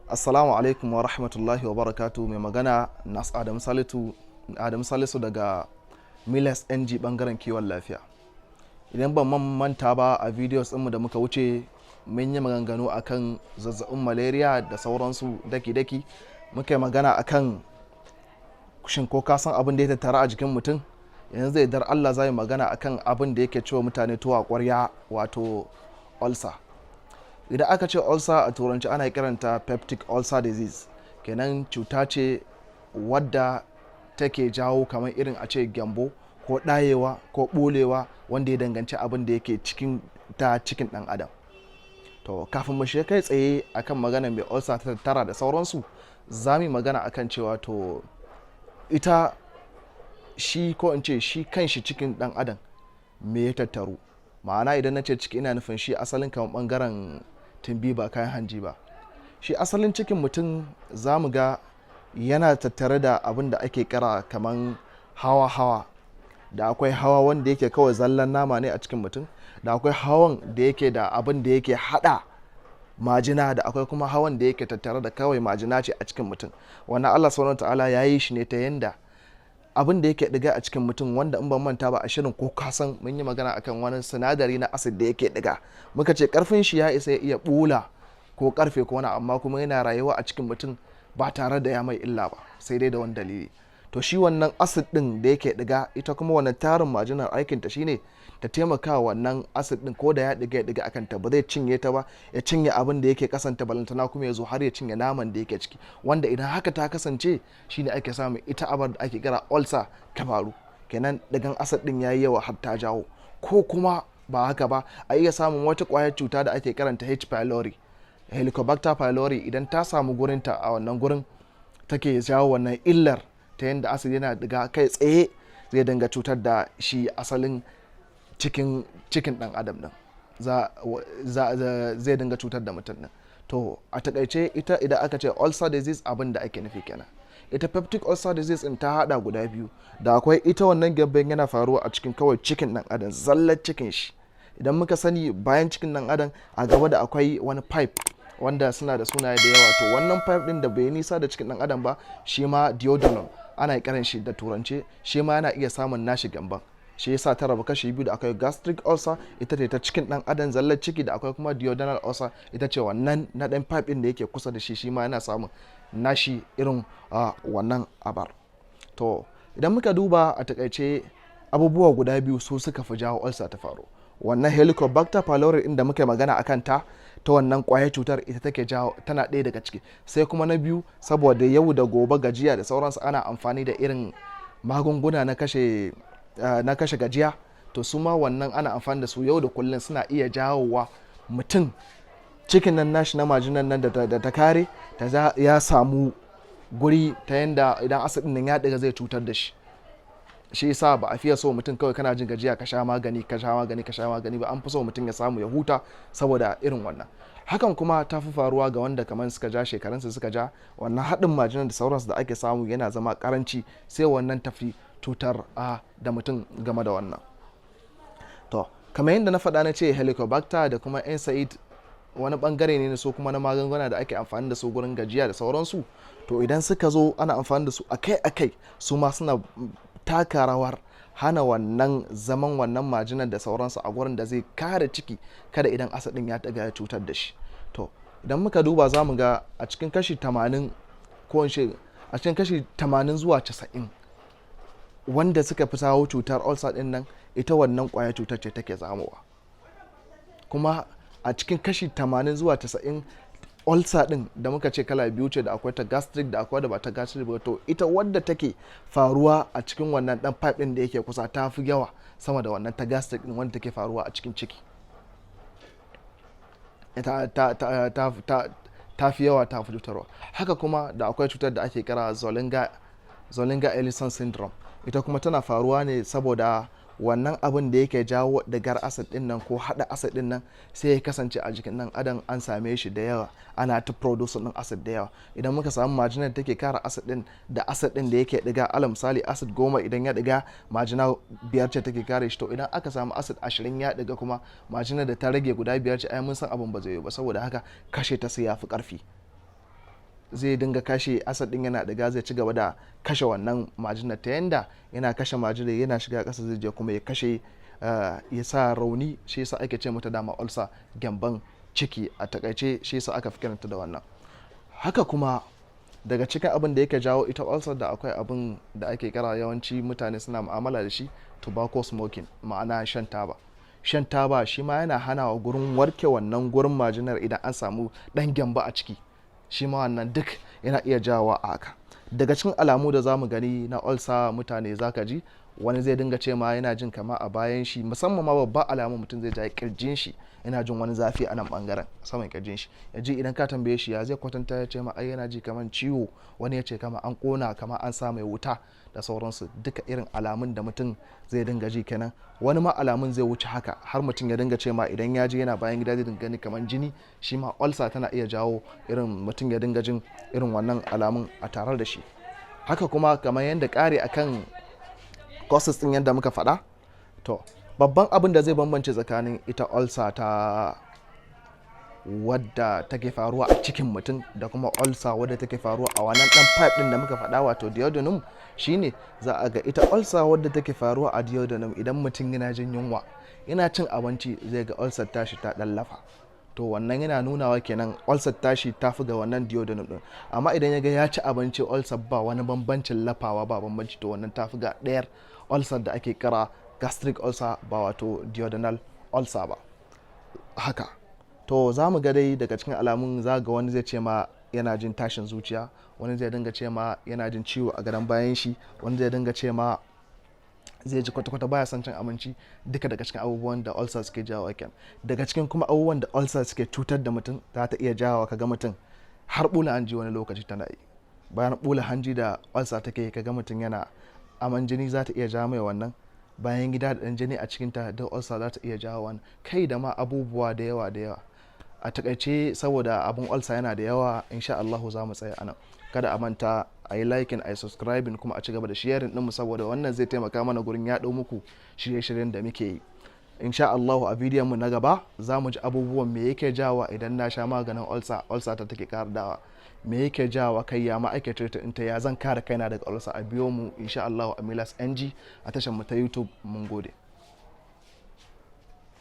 Assalamu alaikum wa rahmatullahi wa barakatu. Mai magana Nas Adam Salisu, Adam Salisu daga Miles NG, bangaren kiwon lafiya. Idan ban manta ba, a videos ɗinmu da muka wuce mun yi maganganu akan zazzabin malaria da sauransu daki-daki. Muka yi magana akan shin ko ka san abin da ya tattara a jikin mutum. Yanzu zai dar Allah zai magana akan abin da yake ciwa mutane tuwo a ƙwarya, wato ulcer. Idan aka ce ulcer a Turanci, ana kiranta peptic ulcer disease. Kenan cuta ce wadda take jawo kamar irin a ce gyambo ko ɗayewa ko ɓolewa, wanda ya danganci abin da yake cikin ta cikin ɗan adam. To, kafin mu shiga kai tsaye akan magana mai ulcer ta tattara da sauransu, za mu yi magana akan cewa to ita shi, ko in ce shi kan shi cikin ɗan adam, me ya tattaru? Ma'ana, idan na ce ciki, ina nufin shi asalin kamar bangaren tumbi, ba kayan hanji ba. Shi asalin cikin mutum, za mu ga yana tattare da abin da ake kira kamar hawa-hawa. Da akwai hawa wanda yake kawai zallan nama ne a cikin mutum, da akwai hawan da yake da abin da yake hada majina, da akwai kuma hawan da yake tattare da kawai majina ce a cikin mutum. Wannan Allah Subhanahu Ta'ala ya yi shi ne ta yanda abin da yake diga a cikin mutum, wanda in ban manta ba, a shirin ko kasan mun yi magana akan wani sinadari na acid da yake diga, muka ce karfin shi ya isa ya iya bula ko karfe ko wani, amma kuma yana rayuwa a cikin mutum ba tare da ya mai illa ba, sai dai da wani dalili. To, shi wannan acid din da yake diga, ita kuma wannan tarin majinar aikinta shine ta taimaka wannan acid din, ko da ya diga, ya diga akan ta, ba zai cinye ta ba, ya cinye abin da yake kasanta, balantana kuma ya zo har ya cinye naman da yake ciki. Wanda idan haka ta kasance, shine ake samun ita abar da ake kira ulcer ta faru. Kenan digan acid din yayi yawa har ta jawo. Ko kuma ba haka ba, a iya samun wata kwayar cuta da ake karanta H. pylori, Helicobacter pylori. Idan ta samu gurinta a wannan gurin, take jawo wannan illar ta yadda acid yana diga kai tsaye zai dinga cutar da shi asalin cikin cikin dan adam din, zai dinga cutar da mutum din. To, a takaice, ita idan aka ce ulcer disease, abin da ake nufi kenan. Ita peptic ulcer disease in ta hada guda biyu. Da akwai ita wannan gyamban yana faruwa a cikin kawai cikin dan adam, zallar cikin shi. Idan muka sani, bayan cikin dan adam a gaba da akwai wani pipe wanda suna da sunaye da yawa. To, wannan pipe din da bai nisa da cikin dan adam ba, shi ma duodenum ana kiran shi da Turance, shi ma yana iya samun nashi gyamban. Shi yasa ta rabu kashi biyu. Da akwai gastric ulcer, ita ce ta cikin dan adam, zallar ciki. Da akwai kuma duodenal ulcer, ita ce wannan na dan pipe din da yake kusa da shi, shi ma yana samun nashi irin wannan abar. To, idan muka duba a takaice, abubuwa guda biyu su suka fi jawo ulcer ta faru. Wannan Helicobacter pylori inda muka magana akan ta, ta wannan kwayar cutar, ita take jawo, tana ɗaya daga ciki. Sai kuma na biyu, saboda yau da gobe gajiya da sauransu, ana amfani da irin magunguna na kashe gajiya. To, su ma wannan ana amfani da su yau da kullum, suna iya jawowa mutum cikin nan nashi na majinan nan da ta kare ta ya samu guri ta yanda idan acid nan ya ɗiga zai cutar da shi. Shi yasa ba a fiye so mutum kawai kana jin gajiya ka sha magani, ka sha magani, ka sha magani ba. An fi so mutum ya samu ya huta saboda irin wannan. Hakan kuma ta fi faruwa ga wanda kamar suka ja shekarunsu, suka ja wannan haɗin majinan da sauransu da ake samu yana zama karanci, sai wannan tafi cutar a da mutum game da wannan. To, kamar yadda na faɗa, na ce Helicobacter da kuma NSAID wani bangare ne su kuma na magunguna da ake amfani da su gurin gajiya da sauransu. To, idan suka zo ana amfani da su akai-akai, su ma suna taka rawar hana wannan zaman wannan majinan da sauransu a gurin da zai kare ciki, kada idan acid din ya daga ya cutar da shi. To, idan muka duba, za mu ga a cikin kashi 80, ko in ce a cikin kashi 80 zuwa 90 wanda suka fi sawo cutar ulcer din nan, ita wannan kwaya cutar ce take zamowa. Kuma a cikin kashi 80 zuwa 90, ulcer din da muka ce kala biyu ce, da akwai ta gastric, da akwai da ba ta gastric ba. To, ita wadda take faruwa a cikin wannan dan pipe din da yake kusa ta fi yawa sama da wannan ta gastric din wanda take faruwa a cikin ciki. Ta fi yawa, ta fi cutarwa. Haka kuma da akwai cutar da ake kira Zollinger Ellison syndrome. Ita kuma tana faruwa ne saboda wannan abin da yake jawo digar acid din nan ko hada acid din nan, sai ya kasance a jikin dan adam an same shi da yawa, ana ta produce din acid da yawa. Idan muka samu majinar da take kara acid din da acid din da yake diga, alal misali acid 10 idan ya diga, majina 5 ce take kare shi. To, idan aka samu acid 20 ya diga, kuma majinar da ta rage guda 5 ce, ai mun san abin ba zai yi ba. Saboda haka kashe ta sai ya fi karfi. Zai dinga kashe acid din, yana diga, zai ci gaba da kashe wannan majinar, ta yanda yana kashe majinar, yana shiga ƙasa, zai je kuma ya kashe, ya sa rauni. Shi yasa ake ce mata dama ulcer, gyamban ciki a takaice. Shi yasa aka fi kiranta da wannan. Haka kuma daga cikin abin da yake jawo ita ulcer, da akwai abin da ake kira, yawanci mutane suna mu'amala da shi, tobacco smoking, ma'ana shan taba. Shan taba shi ma yana hana wa gurin warke wannan gurin majinar idan an samu dan gyamba a ciki. Shi ma wannan duk yana iya jawowa a haka. Daga cikin alamu da zamu gani na ulcer, mutane zaka ji wani zai dinga ce ma yana jin kama a bayan shi. Musamman ma babban alamu, mutum zai ja kirjin shi, yana jin wani zafi a nan bangaren saman kirjin shi. Ya ji idan ka tambaye shi ya zai kwatanta, ya ce ma ai yana ji kaman ciwo, wani ya ce kama an kona, kama an sa mai wuta da sauransu. Duka irin alamun da mutum zai dinga ji kenan. Wani ma alamun zai wuce haka, har mutum ya dinga ce ma idan ya je yana bayan gida, zai dinga gani kaman jini. Shi ma ulcer tana iya jawo irin mutum ya dinga jin irin wannan alamun a tare da shi. Haka kuma kamar yadda ƙari akan causes din yadda muka faɗa, to babban abin da zai bambance tsakanin ita ulcer ta wadda take faruwa a cikin mutum da kuma ulcer wadda take faruwa a wannan dan pipe din da muka faɗa, wato duodenum, shine za a ga ita ulcer wadda take faruwa a duodenum, idan mutum yana jin yunwa, yana cin abinci, zai ga ulcer tashi ta dan lafa. To wannan yana nunawa kenan ulcer tashi ta fi ga wannan duodenum din. Amma idan ya ga ya ci abinci, ulcer ba wani bambancin lafawa, ba bambanci, to wannan ta fi ga ɗayar ulcer da ake kira gastric ulcer, ba wato duodenal ulcer ba. Haka to za mu ga dai daga cikin alamun, za ga wani zai ce ma yana jin tashin zuciya, wani zai dinga ce ma yana jin ciwo a gadon bayan shi, wani zai dinga ce ma zai ji kwata-kwata baya son cin abinci. Duka daga cikin abubuwan da ulcer suke jawo kenan. Daga cikin kuma abubuwan da ulcer suke cutar da mutum, za ta iya jawo kaga mutum har bula hanji wani lokaci tana yi. Bayan bula hanji da ulcer take, kaga mutum yana aman jini, za ta iya jawo mai wannan. Bayan gida da ɗan jini a cikinta da ulcer za ta iya jawo wannan, kai da ma abubuwa da yawa da yawa. A takaice, saboda abun ulcer yana da yawa, insha Allahu za mu tsaya anan. Kada a manta a yi liking, a yi subscribing, kuma a ci gaba da sharing ɗinmu, saboda wannan zai taimaka mana gurin yaɗo muku shirye-shiryen da muke yi. Insha Allahu a bidiyon mu na gaba za mu ji abubuwan me yake jawa idan na sha maganin ulcer, ulcer ta take ƙara dawa, me yake jawa, kai ya ma ake treat ta, ya zan kare kaina daga ulcer. A biyo mu insha Allahu a Milas NG a tashar mu ta YouTube. Mun gode.